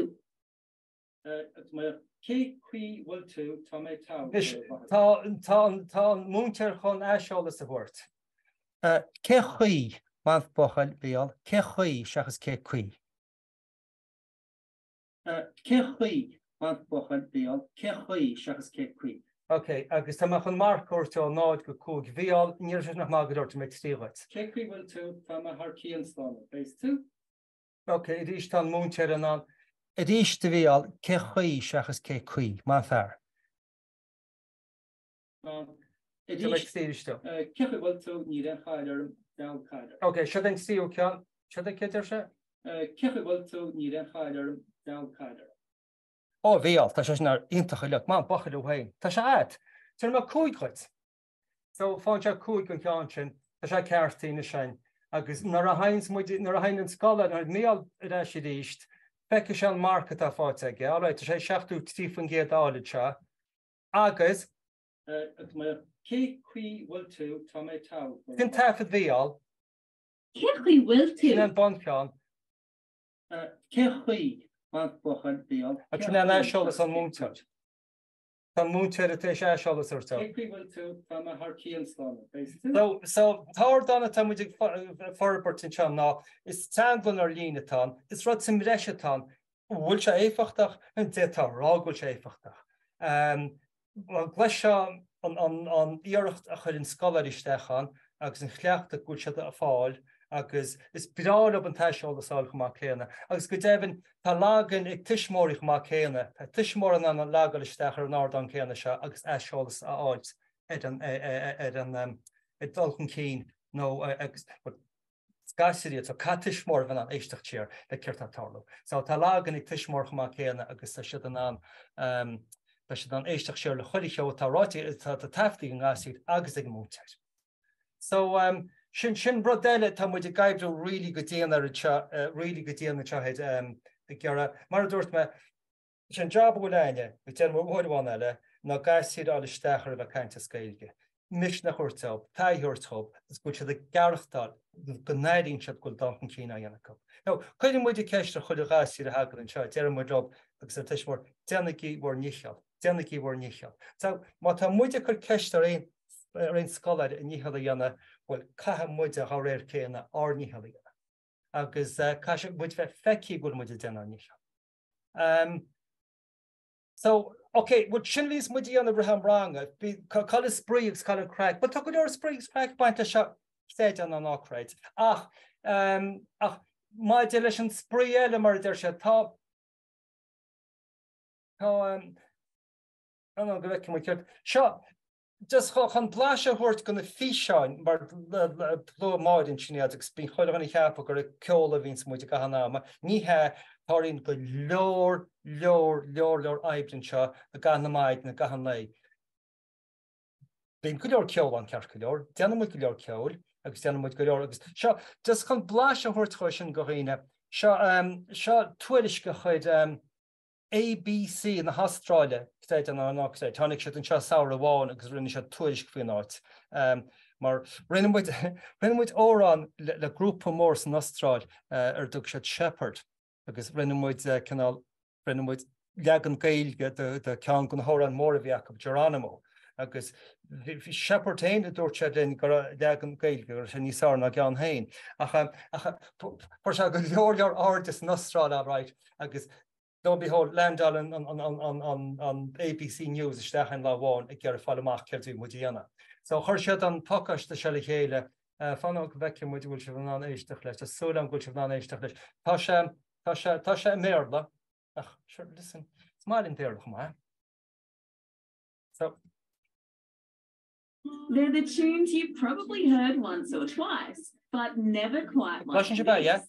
Cé chaoi bhfuil tú? Tá mé togha, go raibh maith agat. Tá tá an múinteoir chun aiseolas a thabhairt. Cé chaoi, maith buachaill, Mhícheál, cé chaoi seachas cé caoi? Cé chaoi, maith buachaill, Mhícheál, cé chaoi seachas cé caoi? Ok, agus tá mé chun marc a thabhairt ó 0 go 5. Mhícheál, ní raibh sé sin ach maith go leor, tabharfaidh mé 3 dhuit. Cé chaoi bhfuil tú? Tá mé thar cionn, slán a bheas tú. Ok, arís tá an múinteoir in ann. Arís a Mhícheál, cé chaoi seachas cé caoi? Maith an fear. Arís, cé chaoi bhfuil tú? Níl aon chaill orm, diabhal caill orm. Ok, seod an tríú ceann. Seod é céard deir sé? Cé chaoi bhfuil tú? Níl aon chaill orm, diabhal caill orm. Ó, a Mhícheál, tá sé sin iontach uilig. Maith an buachaill thú féin. Tá sé a'd. Tabharfaidh mé 5 dhuit. So, faigheann sé 5 don cheann sin. Tá sé ceart anois sin. Agus nuair a thaganns muid, nuair a thagann an scoláire, nuair a thagann Mícheál ar ais arís, feicfidh sé an marc atá faighte aige. Alright, tá sé 73% a fháil anseo. Agus. Cé chaoi bhfuil tú? Tá mé togha. Sin taifead Mhícheál. Cé chaoi bhfuil tú? Sin an buncheann. Cé chaoi, maith buachaill, Mhícheál. Agus sin an aiseolas ón múinteoir. Tá an múinteoir tar éis aiseolas a thabhairt dó. Cé chaoi bhfuil tú? Tá mé thar cionn, slán a bheas tú. So, so, an t-ardán atá muid ag forbairt anseo ná, is teanglann ar líne atá ann, is rud sa mbreis atá ann, An bhfuil sé éifeachtach? D'fhéadfá a rá go bhfuil sé éifeachtach. An gcloisfeá an iarracht a chuireann scoláirí isteach ann agus an chleachtadh go bhfuil siad ag fáil agus is breá leo an t-aiseolas a fháil chomh maith céanna. Agus go deimhin, tá login ag tuismitheoirí chomh maith céanna. Tá tuismitheoir in ann logáil isteach ar an ardán céanna seo agus aiseolas a fháilt ar an ar an dul chun cinn nó agus gasúir iad so caithfidh tuismitheoir a bheith in ann éisteacht siar le céard atá ag tarlú. So tá login ag tuismitheoir chomh maith céanna agus tá siad in ann tá siad in ann éisteacht siar le chuile cheo atá ráite atá taifeadta ag an ngasúr agus ag an múinteoir. So um, sin sin rud eile tá muid ag oibriú really go dian ar anseo uh, really go dian anseo um, ag iarraidh mar a dúirt mé Is é an jab a bhfuil a'inne, agus déarfaidh mé uair amháin eile, ná gasúir a fháil isteach ar a bheith ag caint as Gaeilge. Misneach a thabhairt dóibh, taithí a thabhairt dhóibh, agus go bhfuil siad ag aireachtáil, go n-airíonn siad go bhfuil dul chun cinn á dhéanamh acu. Now, cuireann muid an ceist ar chuile ghasúr a thagann anseo, deireann muid leo agus ar tuismitheoir, déanaigí bhur ndícheall, déanaigí bhur ndícheall. So, má tá muid ag cur ceist ar aon, ar aon scoláire a ndícheall a dhéanamh, bhuel, caithfidh muide dá réir céanna ár ndícheall a dhéanamh. Agus caithfidh muid bheith feicthe go bhfuil muid ag déanamh ár ndícheall. Um, so, Ok, bhuel sin a bhíonns muid a dhéanamh i rith am ranga, cá bhfuil an spraoi agus cá bhfuil an craic? Bhuel tá go leor spraoi agus craic ag baint leis seo, creid é nó ná creid. Ach, ach maidir leis an spraoi eile mar a deir sé, tá, tá, no, no, go bhfeicfidh muid céard, seo, Just chun blaiseadh a thabhairt go na físeáin, mar luaigh Máire ansin iad agus bíonn chuile dhuine ag ceapadh gur ag ceol a bhíonns muid i gcaitheamh an ama. Ní hea, tarlaíonn go leor, leor, leor, leor oibre anseo i gcaitheamh na maidine, i gcaitheamh an lae. Bíonn go leor ceol ann ceart go leor, déanann muid go leor ceoil agus déanann muid go leor agus seo, just chun blaiseadh a thabhairt dhó sin go dhaoine, seo, seo tuairisc a chuir ABC na hAstráile, creid é nó ná creid. Tháinig siad anseo samhradh amháin agus rinne siad tuairisc faoin áit. Mar rinne muid, rinne muid amhrán le grúpa mór san Astráil ar a dtug siad Shepherd agus rinne muid cineál, rinne muid leagan Gaeilge de ceann de na hamhráin móra a bhí acu, Geronimo. Agus bhí Shepherd féin a dúirt siad linn go raibh leagan Gaeilge, go raibh sé níos fearr ná a gceann féin. Ach, ach fuair sé go leor leor airde san Astráil alright agus Lo and behold, landálann an ABC News isteach aon lá amháin ag iarraidh fáil amach céard a bhí muid a dhéanamh. So chuir siad an pacáiste seo le chéile. Fan go bhfeicfidh muid an bhfuil sibh in ann éisteacht leis. Tá súil agam go bhfuil sibh in ann éisteacht leis. Tá sé, tá sé, tá sé i mBéarla. Ach, sure, listen, is maith linn Béarla chomh maith. So. They're the tunes you've probably heard once or twice, but never quite like Cloiseann sibh é, yeah? this.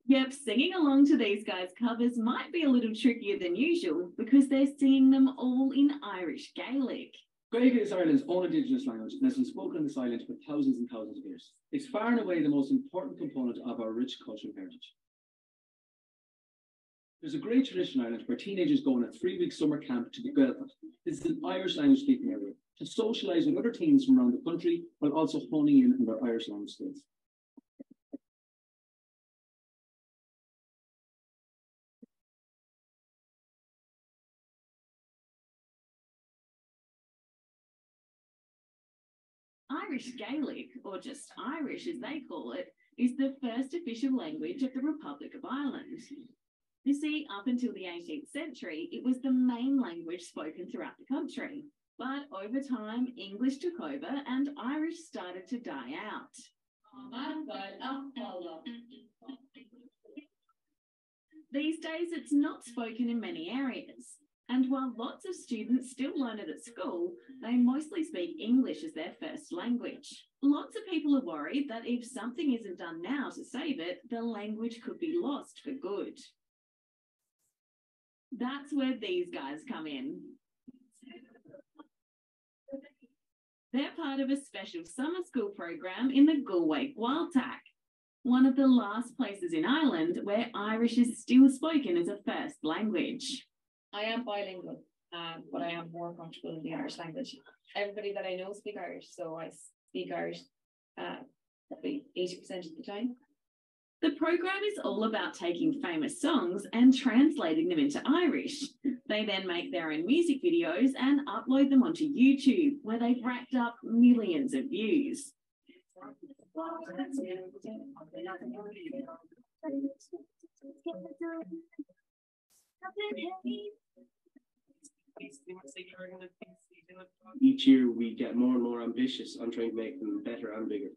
Yep, singing along to these guys' covers might be a little trickier than usual because they're singing them all in Irish Gaelic. Gaeilge is Ireland's own indigenous language and has been spoken on this island for thousands and thousands of years. It's far and away the most important component of our rich cultural heritage. There's a great tradition in Ireland where teenagers go on a three-week summer camp to the Gaeltacht. This is an Irish language speaking area to socialise with other teens from around the country while also honing in on their Irish language skills. Irish Gaelic, or just Irish as they call it, is the first official language of the Republic of Ireland. You see, up until the 18th century, it was the main language spoken throughout the country. But over time, English took over and Irish started to die out. These days, it's not spoken in many areas. And while lots of students still learn it at school, they mostly speak English as their first language. Lots of people are worried that if something isn't done now to save it, the language could be lost for good. That's where these guys come in. They're part of a special summer school program in the Galway Gaeltacht, one of the last places in Ireland where Irish is still spoken as a first language. I am bilingual, um, but I am more comfortable in the Irish language. Everybody that I know speak Irish, so I speak Irish uh, probably 80% of the time. The program is all about taking famous songs and translating them into Irish. They then make their own music videos and upload them onto YouTube, where they've racked up millions of views. Each year we get more and more ambitious on trying to make them better and bigger.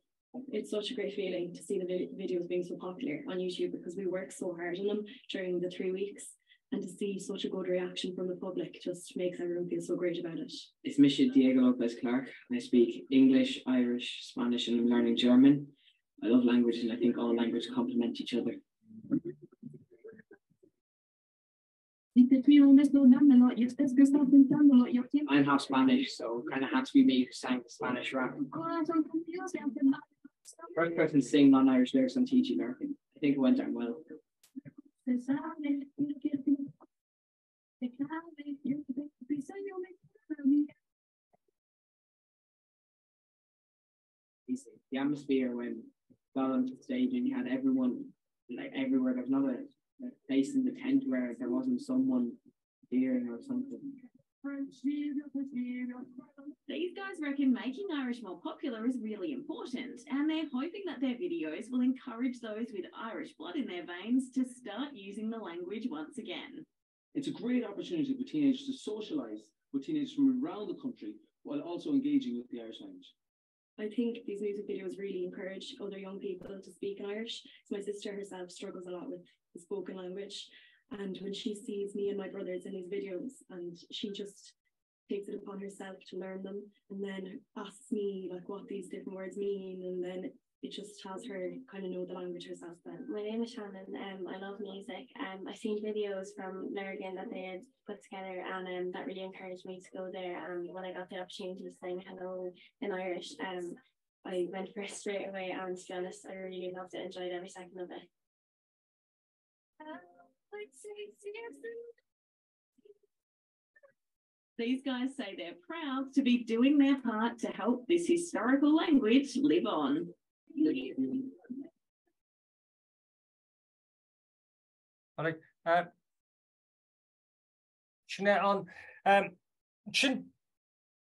It's such a great feeling to see the videos being so popular on YouTube because we work so hard on them during the 3 weeks and to see such a good reaction from the public just makes everyone feel so great about it. Is mise Diego Lopez Clark. I speak English, Irish, Spanish and I'm learning German. I love language and I think all languages complement each other. I'm half Spanish, so kind of had to be me who sang the Spanish rap. First person to sing non-Irish lyrics on TG Lurgan. I think it went down well. The atmosphere when got onto the stage and you had everyone like everywhere. There's not a, a place in the tent where there wasn't someone cheering or something. These guys reckon making Irish more popular is really important, and they're hoping that their videos will encourage those with Irish blood in their veins to start using the language once again. It's a great opportunity for teenagers to socialise with teenagers from around the country while also engaging with the Irish language. I think these music videos really encourage other young people to speak in Irish. So my sister herself struggles a lot with the spoken language. And when she sees me and my brothers in these videos, and she just takes it upon herself to learn them and then asks me like what these different words mean and then it just has her kind of know the language herself then. My name is Shannon. Um, I love music. Um, I seen videos from Lurgan that they had put together and um, that really encouraged me to go there. And when I got the opportunity to sing Hello in Irish, um, I went for it straight away and to be honest, I really loved it, enjoyed every second of it. These guys say they're proud to be doing their part to help this historical language live on. All right. Uh, sin é an um, sin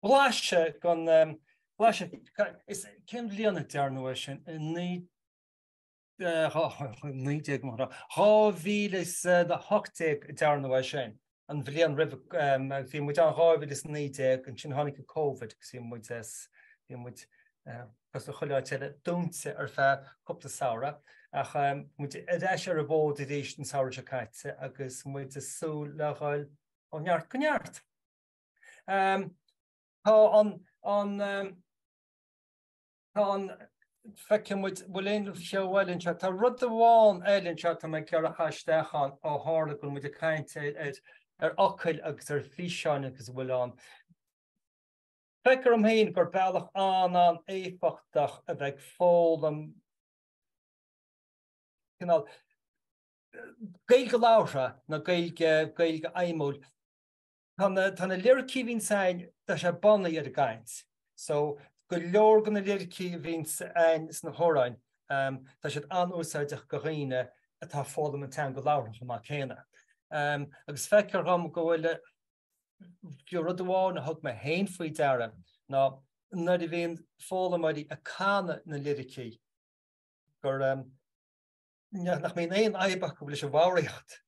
blaiseadh den um, blaiseadh is cén bhliain a dearnadh é sin i 2018 a dearnadh é sin, an bhliain roimh, bhí muid ann 2019, ansin tháinig an Covid agus bhí muid, bhí muid cosúil le chuile áit eile, dúnta ar feadh cúpla samhradh, ach muid ar ais ar an bhfód arís an samhradh seo caite agus muid ag súil le dhul ó neart go neart. Tá an, an, Tá an, feicfidh muid, bhfuil aon cheo eile anseo? Tá rud amháin eile anseo atá mé ag iarraidh a chur isteach ann ó tharla go bhfuil muid ag caint ar ar fhocail agus ar fhíseáin agus a bhfuil ann. Feictear dom féin gur bealach an-an-éifeachtach a bheith ag foghlaim cineál Gaeilge labhartha nó Gaeilge, Gaeilge fheidhmiúil. Tá na, tá na liricí a bhíonns a'inn, tá sé bunaithe ar an gcaint. So, go leor de na liricí a bhíonns a'inn sna hamhráin, tá siad an-úsáideach do dhaoine atá ag foghlaim an teanga labhartha chomh maith céanna. Agus feictear dhom go bhfuil, fiú rud amháin a thug mé féin faoi deara ná nuair a bhíonn foghlaimeoirí ag canadh na liricí gur, nach mbíonn aon fhadhb acu leis an bhfoghraíocht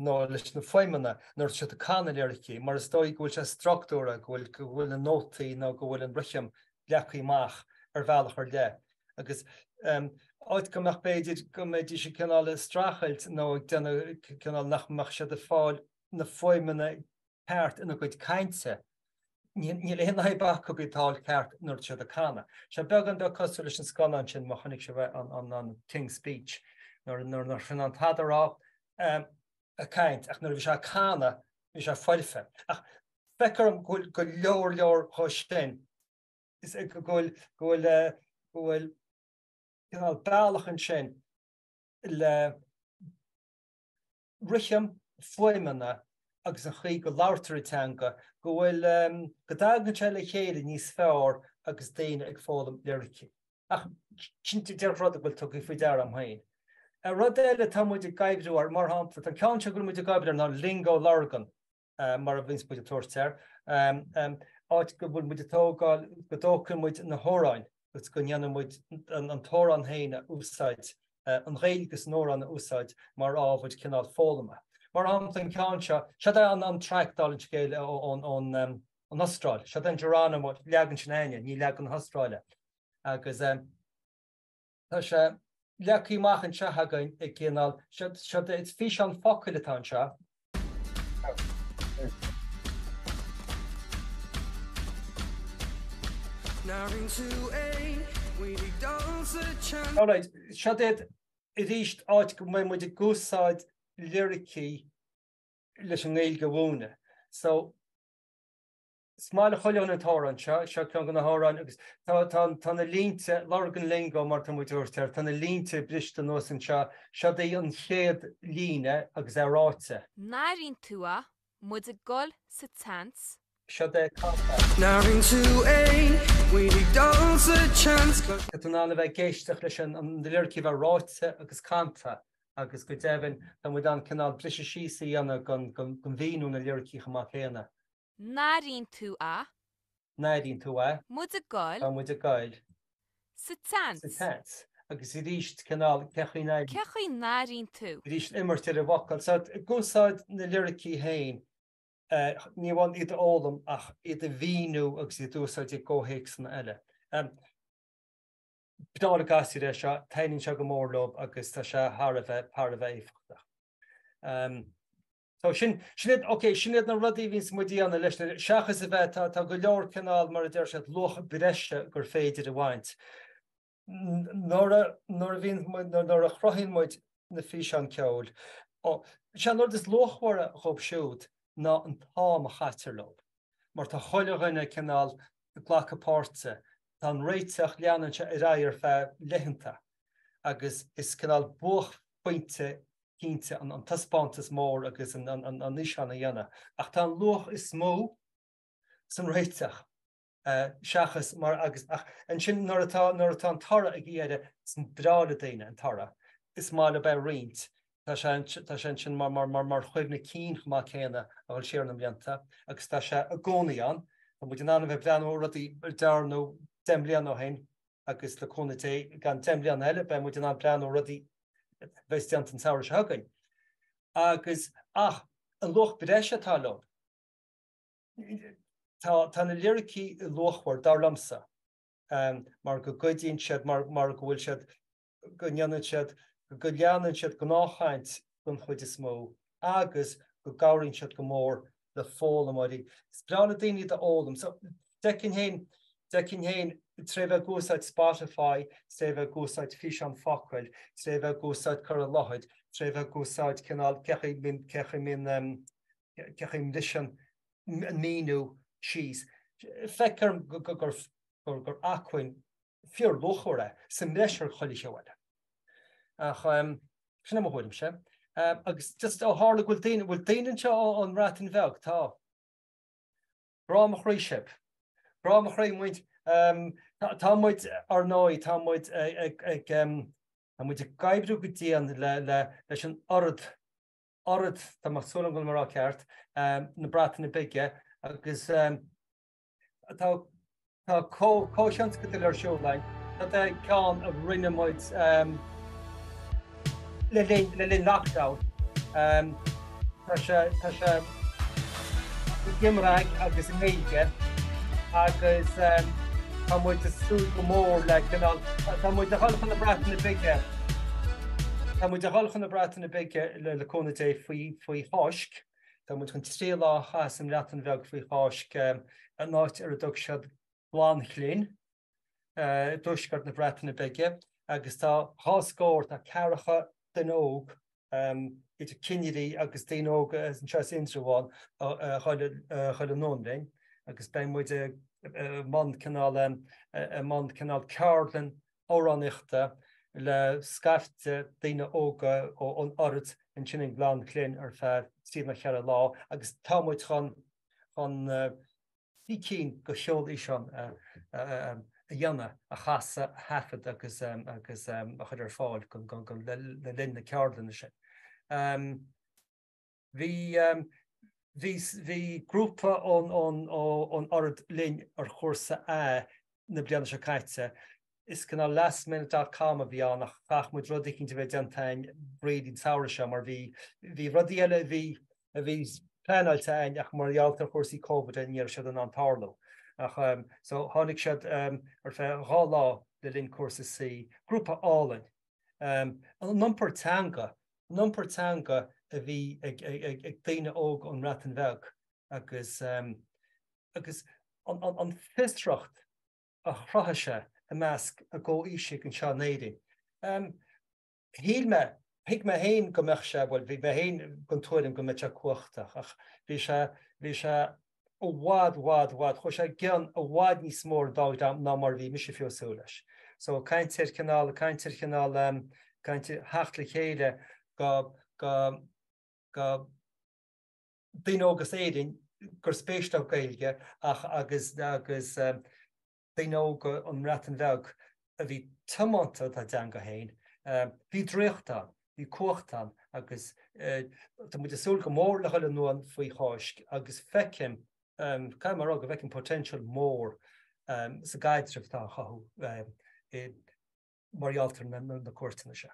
nó leis na fuaimeanna nuair atá siad ag canadh liricí, mar is dóigh go bhfuil sé struchtúrtha, go bhfuil go bhfuil na nótaí nó go bhfuil an rithim leagtha amach ar bhealach ar leith. Agus áit go mbeadh b'fhéidir go mbeidís ag cineál ag streachailt nó ag déanamh cineál nach mbeadh siad ag fáil na fuaimeanna ceart ina gcuid cainte. Níl aon fhadhb acu iad a fháil ceart nuair atá siad ag canadh. Sé beagán beag cosúil leis an scannán sin má chonaic sibh é, an King's Speech, nuair nach raibh sé in ann tada a rá ag caint ach nuair a bhí sé ag canadh bhí sé foirfe. Ach feictear dom go bhfuil go leor leor dhó sin, go bhfuil go bhfuil go bhfuil cineál bealach ansin le rithim, fuaimeanna agus an chaoi go labhartar an teanga, go bhfuil, go dtagann sé le chéile níos fearr agus daoine ag foghlaim liricí. Ach sin díreach rud a bhfuil tugtha faoi deara agam féin. Rud eile atá muid ag oibriú air, mar shampla, tá an ceann seo go bhfuil muid ag oibriú air ná Lingo Lurgan, mar a bhíonns muid ag tabhairt air, áit go bhfuil muid ag tógáil, go dtógfaidh muid na hamhráin agus go ndéanfaidh muid an t-amhrán féin a úsáid, an Ghaeilge san amhrán a úsáid mar ábhar cineál foghlama. Mar shampla an ceann seo, seod é an traic dála an scéil ón Astráil, seod é an Geronimo, leagan sin a'inne, ní leagan na hAstráile. Agus tá sé leagtha amach anseo againn i gcineál, seod é, is físeán focail atá anseo. Alright, seod iad arís áit go mbeidh muid ag úsáid liricí. Leis an nGaeilge a mhúineadh. So, is maith le chuile dhuine an t-amhrán seo, seo ceann de na hamhráin agus tá, tá, tá na línte, Lurgan Lingo mar tá muid a thabhairt air, tá na línte briste anuas anseo, seod í an chéad líne agus é ráite. N-airíonn tú é, muid ag dul sa tseans. Seod é canta. N-airíonn tú é, muid ag dul sa tseans. Tá tú in ann a bheith ag éisteacht leis an, na liricí a bheith ráite agus canta agus go deimhin tá muid in ann cineál briseadh síos a dhéanamh don, don, don mhíniú na liricí chomh maith céanna. N-airíonn tú é. N-airíonn tú é. Muid ag goil. Tá muid ag goil. Sa tseans. Sa tseans. Agus arís cineál cé chaoi n-airíonn. Cé chaoi n-airíonn tú. Arís imirt ar an bhfocal. So ag úsáid na liricí féin, ní amháin iad a fhoghlaim ach iad a mhíniú agus iad a úsáid i gcomhthéacsanna eile. Breá le gasúir é seo, taitníonn sé go mór leo agus tá sé thar a bheith, thar a bheith éifeachtach. So sin, sin iad, ok, sin iad na rudaí a bhíonns muid a dhéanamh leis na, seachas a bheith, tá, tá go leor cineál, mar a deir siad, luach breise gur féidir a bhaint. Nuair a, nuair a bhíonn muid, nuair a chruthaíonn muid na físeáin ceoil, ó, sé an rud is luachmhaire dhóibh siúd ná an t-am a chaitear leo. Mar tá chuile dhuine cineál ag glacadh páirte, tá an réiteach, leanann sé ar aghaidh ar feadh laethanta agus is cineál buaicphointe cinnte, an taispeántas mór agus an fhíseán a dhéanamh, ach tá an luach is mó san réiteach seachas mar agus ach ansin nuair atá nuair atá an toradh ag deireadh is breá le daoine an toradh, is maith leo é a roinnt, tá sé tá sé ansin mar mar mar mar chuimhne cinn chomh maith céanna a dhul siar na mblianta agus tá sé i gcónaí ann, tá muid in ann a bheith ag breathnú ar rudaí a dearnadh 10 mbliana ó shin agus le cúnamh Dé i gceann 10 mbliana eile beidh muid in ann breathnú ar rudaí a bheas déanta an samhradh seo chugainn. Agus, ach, an luach breise atá leo, tá, tá na liricí luachmhar, dar liomsa, mar go gcuidíonn siad, mar, mar go bhfuil siad, go ndéanann siad, go leanann siad gnáthchaint den chuid is mó agus go gcabhraíonn siad go mór le foghlaimeoirí. Is breá le daoine iad a fhoghlaim. So, d'fheicfinn féin, d'fheicfinn féin, tré bheith ag úsáid Spotify, tré bheith ag úsáid físeán focail, tré bheith ag úsáid cur i láthair, tré bheith ag úsáid cineál cé chaoi mbíonn, cé chaoi mbíonn, cé chaoi mbriseann an míniú síos. Feictear gur, gur, gur, gur acmhainn fíorluachmhar é, sa mbreis ar chuile cheo eile. Ach sin é mo thuairimse. Agus just ó tharla go bhfuil daoine, bhfuil daoine anseo ón mBreatain Bheag? Tá. Grá mo chroí sibh. Grá mo chroí muid. Tá muid, ar ndóigh, tá muid ag, ag, tá muid ag oibriú go dian le, le, leis an Urdd, Urdd, tá mé súil agam go bhfuil mé á rá ceart, na Breataine Bige agus Tá tá comhthionscadal ar siúl againn. Seo é ceann a rinne muid le linn le linn lockdown. Tá sé tá sé i gCymraeg agus i nGaeilge agus tá muid ag súil go mór le cineál tá muid a dhul chun na Breataine Bige tá muid a dhul chun na Breataine Bige le le cúnamh Dé faoi faoi Cháisc. Tá muid chun 3 lá a chaitheamh sa mBreatain Bheag faoi Cháisc, in áit ar a dtug siad Glan-llyn, i dtuaisceart na Breataine Bige, agus tá dhá scór, tá ceathracha duine óg, idir cinnirí agus daoine óga anseo as Indreabhán, a dhul anonn linn, agus beidh muid i mbun cineál, i mbun cineál ceardlann amhránaíochta le scaifte daoine óga ón Urdd ansin in Glan-llyn ar feadh trí nó cheithre lá agus tá muid chun chun trí cinn de cheolfhíseáin a dhéanamh, a chasadh, a thaifead agus agus a chur ar fáil le linn na ceardlainne sin. Bhí bhí bhí grúpa ón ón ón Urdd linn ar chúrsa A na bliana seo caite. Is cineál last minute dot com a bhí ann ach chaith muid rud eicínt a bheith déanta againn really an samhradh seo mar bhí bhí rudaí eile a bhí a bhí pleanáilte againn ach mar gheall ar chúrsaí Covid ní raibh siad in ann tarlú. Ach so tháinig siad ar feadh dhá lá le linn cúrsa C. Grúpa álainn. An iompar teanga An iompar teanga a bhí ag daoine óga ón mBreatain Bheag agus agus an fiosracht a chruthaigh sé i measc a gcomhaoisigh anseo in Éirinn. Shíl mé. Thuig mé féin go mbeadh sé, bhuel, bhí mé féin den tuairim go mbeadh sé cumhachtach, ach bhí sé, bhí sé i bhfad, bhfad, bhfad, chuaigh sé i gcion i bhfad níos mó ar an dá dhream ná mar a bhí mise fiú ag súil leis. So, caint ar chineál, caint ar chineál, caint ar theacht le chéile go, go, go daoine óga as Éirinn gur spéis leo Gaeilge ach agus, agus, daoine óga ón mBreatain Bheag a bhí tiomanta dá dteanga féin. Bhí draíocht ann, bhí cumhacht ann agus tá muid ag súil go mór le dhul anonn faoi Cháisc agus feicim, caithfidh mé a rá go bhfeicim potential mór sa gcaidreamh atá á chothú mar gheall ar na cuairteanna seo.